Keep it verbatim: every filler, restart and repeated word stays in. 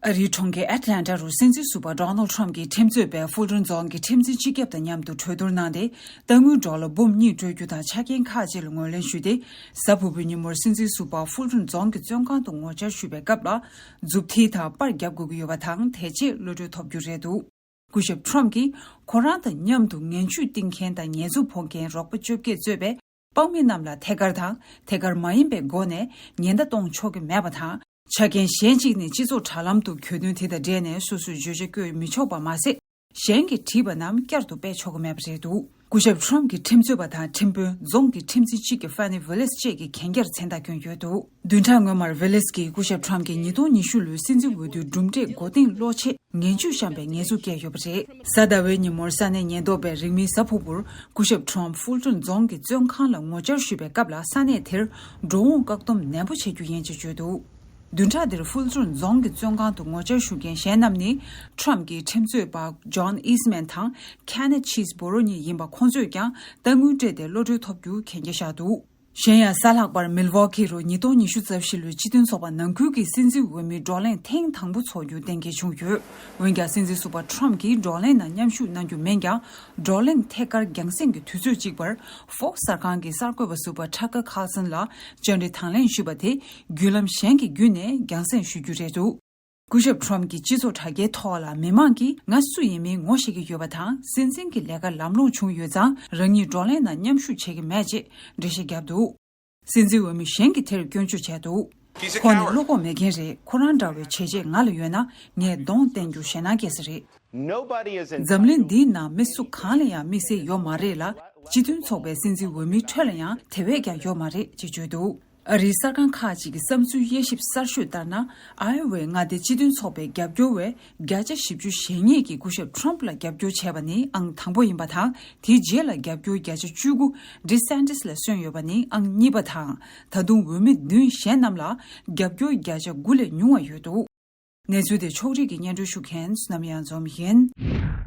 ཨ་རིའི་གྲོང་ཁྱེར་ཨེ་ཏི་ལན་ཊ་རུ་སྲིད་འཛིན་ཟུར་པ་ཌོ་ནལ་ཌི་ཊརམ་གྱི་ཁྲིམས་རྩོད་པས་ཧྥུལ་ཊོན་རྫོང་གི་ཁྲིམས་འཛིན་སྤྱི་ཁྱབ་དང་མཉམ་དུ་གྲོས་བསྡུར་གནང་སྟེ། གཏའ་དངུལ་ཌོ་ལར་འབུམ་གཉིས་སྤྲོད་རྒྱུ་དང་ཆ་རྐྱེན་ཁག་ཅིག་ལ་ངོས་ལེན་ཞུས་ཏེ། གཟའ་ཕུར་བུའི་ཉིན་མོར་སྲིད་འཛིན་ཟུར་པ་ཧྥུལ་ཊོན་རྫོང་གི་བཙོན་ཁང་དུ་ངོ་བཅར་ཞུས་པའི་སྐབས་ལ། མཛུབ་ཐེལ་དང་པར་བརྒྱབ་དགོས་ཀྱི་ཡོད་པ་དང་། དེ་རྗེས་གློད་གྲོལ་ཐོབ་རྒྱུ་རེད་འདུག་སྐུ་ཞབས་ཊརམ་གྱིས་ཁོ་རང་དང་མཉམ་དུ་ངན་ཇུས་བཏིང་མཁན་དང་ཉེས་འཛུགས་ཕོག་མཁན་རོགས་པ་བཅོ་བརྒྱད་གཙོས་པའི་དཔང་མི་རྣམས་ལ་ཐད་ཀར་དང་ཐད་ཀར་མ་ཡིན་པའི་སྒོ་ནས་ཉེན་བརྡ་གཏོང་ཆོག་གི་མེད་པ་དང་། ཆ་རྐྱེན་གཞན་གཅིག་ནི་སྤྱི་ཚོགས་དྲ་ལམ་དུ་གྱོད་དོན་དེ་དང་འབྲེལ་ནས་སོ་སོའི་བརྗོད་བྱ་བཀོད་མི་ཆོག་པ་མ་ཟད། གཞན་གྱིས་བྲིས་པ་རྣམས་བསྐྱར་དུ་སྤེལ་ཆོག་གི་མེད་པ་རེད་འདུག་སྐུ་ཞབས་ཊརམ་གྱི་ཁྲིམས་རྩོད་པ་དང་ཁྲིམས་དཔོན་རྫོང་གི་ཁྲིམས་འཛིན་སྤྱི་ཁྱབ་ཧྥ་ནི་ཝི་ལེས་བཅས་ཀྱིས་གན་རྒྱར་མཚན་རྟགས་བསྐྱོན་ཡོད་འདུག་བདུན་ཕྲག་སྔོན་མར་ཝི་ལེས་ཀྱིས་སྐུ་ཞབས་ཊརམ་གྱི་ཉིས་སྟོང་ཉི་ཤུ་ལོའི་སྲིད་འཛིན་འོས་བསྡུའི་གྲུབ་འབྲས་མགོ་རྟིང་སློག་ཆེད་ངན་ཇུས་བཤམས་པའི་ཉེས་འཛུགས་བཀལ་ཡོད་པ་རེད། གཟའ་ཟླ་བའི་ཉིན་མོར་ས་གནས་ཉེན་རྟོག་པས་རིང་མིན་གཟའ་ཕུར་བུར་སྐུ་ཞབས་ཊརམ་ཧྥུལ་ཊོན་རྫོང་གི་བཙོན་ཁང་ལ་ངོ་བཅར་ཞུས་པའི་སྐབས་ལ། ས་གནས་དེར་འགྲོ་འོང་བཀག་སྡོམ་ནན་པོ་བྱེད་རྒྱུ་ཡིན་ཅེས་བརྗོད་འདུག་བདུན་ཕྲག་འདིར་ཧྥུལ་ཊོན་རྫོང་གི་བཙོན་ཁང་དུ་ངོ་བཅར་ཞུ་མཁན་གཞན་རྣམས་ནི། ཊརམ་གྱི་ཁྲིམས་རྩོད་པ་ཇོན་ཨིས་མན་དང་ཁེ་ནེཐ་ཆིས་བྷོ་རོ་གཉིས་ཡིན་པ། ཁོང་ཚོས་ཀྱང་གཏའ་དངུལ་སྤྲད་དེ་གློད་གྲོལ་ཐོབ་རྒྱུ་གན་རྒྱ་བཞག་འདུག་གཞན་ཡང་། གཟའ་ལྷག་པར་མིལ་ཝོ་ཁི་རུ་ཉིས་སྟོང་ཉི་ཤུ་རྩ་བཞི་ལོའི་སྤྱི་མཐུན་ཚོགས་པ་ནང་ཁུལ་གྱི་སྲིད་འཛིན་འོས་མིའི་བགྲོ་གླེང་ཐེངས་དང་པོ་འཚོགས་རྒྱུ་གཏན་འཁེལ་བྱུང་ཡོད། འོན་ཀྱང་། སྲིད་འཛིན་ཟུར་པ་ཊརམ་གྱིས་བགྲོ་གླེང་ནང་མཉམ་ཞུགས་གནང་རྒྱུ་མིན་ཀྱང་། བགྲོ་གླེང་ཐད་ཀར་རྒྱང་སྲིང་གི་དུས་ཚོད་གཅིག་པར་ཧྥོག་སི་གསར་ཁང་གི་གསར་འགོད་པ་ཟུར་པ་ཊ་ཀར་ཁར་སན་ལ་བཅར་འདྲི་དང་ལེན་ཞུས་པ་དེ་བརྒྱུད་ལམ་གཞན་གྱི་བརྒྱུད་ནས་རྒྱང་སྲིང་ཞུ་རྒྱུ་རེད་འདུག་སྐུ་ཞབས་ཊརམ་གྱིས་སྤྱི་ཚོགས་དྲ་རྒྱའི་ཐོག་ལ་མི་མང་གིས་ང་སུ་ཡིན་མིན་ངོ་ཤེས་ཀྱི་ཡོད་པ་དང་། སྲིད་འཛིན་གྱི་ལས་ཀ་ལམ་ལྷོང་བྱུང་ཡོད་ཙང་། རང་ཉིད་བགྲོ་གླེང་ནང་མཉམ་ཞུགས་བྱེད་ཀྱི་མེད་ཅེས་འགྲེལ་བཤད་བརྒྱབ་འདུག་སྲིད་འཛིན་འོས་མི་གཞན་གྱིས་དེར་སྐྱོན་བརྗོད་བྱས་འདུག He's a coward. ཁོང་ནི་བློ་ཁོག་མེད་མཁན་རེད། ཁོ་རང་འདྲ་བའི་བྱས་རྗེས་ང་ལ་ཡོད་ན། ངས་གདོང་བསྟན་རྒྱུ་ཞེད་སྣང་སྐྱེ་ས་རེད། Nobody is in འཛམ་གླིང་འདིའི་ནང་མི་སུ་གང་ལ་ཡང་དམིགས་བསལ་ཡོད་མ་རེད་ལ། སྤྱི་མཐུན་ཚོགས་པའི་སྲིད་འཛིན་འོས་མིའི་ཁྲོད་ལ་ཡང་དེ་བས་ཀྱང་ཡོད་མ་རེད་ཅེས་བརྗོད་འདུག་ཨ་རིའི་གསར་ཁང་ཁག་ཅིག་གི་བསམ་ཚུལ་དབྱེ་ཞིབ་གསར་ཤོས་ལྟར་ན། ཨའི་ཝའི་མངའ་སྡེ་སྤྱི་མཐུན་ཚོགས་པའི་རྒྱབ་སྐྱོར་བས་བརྒྱ་ཆ་བཞི་བཅུ་ཞེ་གཉིས་ཀྱིས་སྐུ་ཞབས་ཊརམ་ལ་རྒྱབ་སྐྱོར་བྱས་པ་ནི་ཨང་དང་པོ་ཡིན་པ་དང་། དེའི་རྗེས་ལ་རྒྱབ་སྐྱོར་བརྒྱ་ཆ་བཅུ་དགུ་ཌི་སན་ཊིས་ལ་སོན་ཡོད་པ་ནི་ཨང་གཉིས་པ་དང་། ད་དུང་འོས་མི་བདུན་གཞན་རྣམས་ལ་རྒྱབ་སྐྱོར་བརྒྱ་ཆ་དགུ་ལས་ཉུང་བ་ཡོད་འདུག་གནས་ཚུལ་དེ་ཕྱོགས་སྒྲིག་གིས་སྙན་སྒྲོན་ཞུ་མཁན་བསོད་ནམས་གཡང་འཛོམས་ཡིན།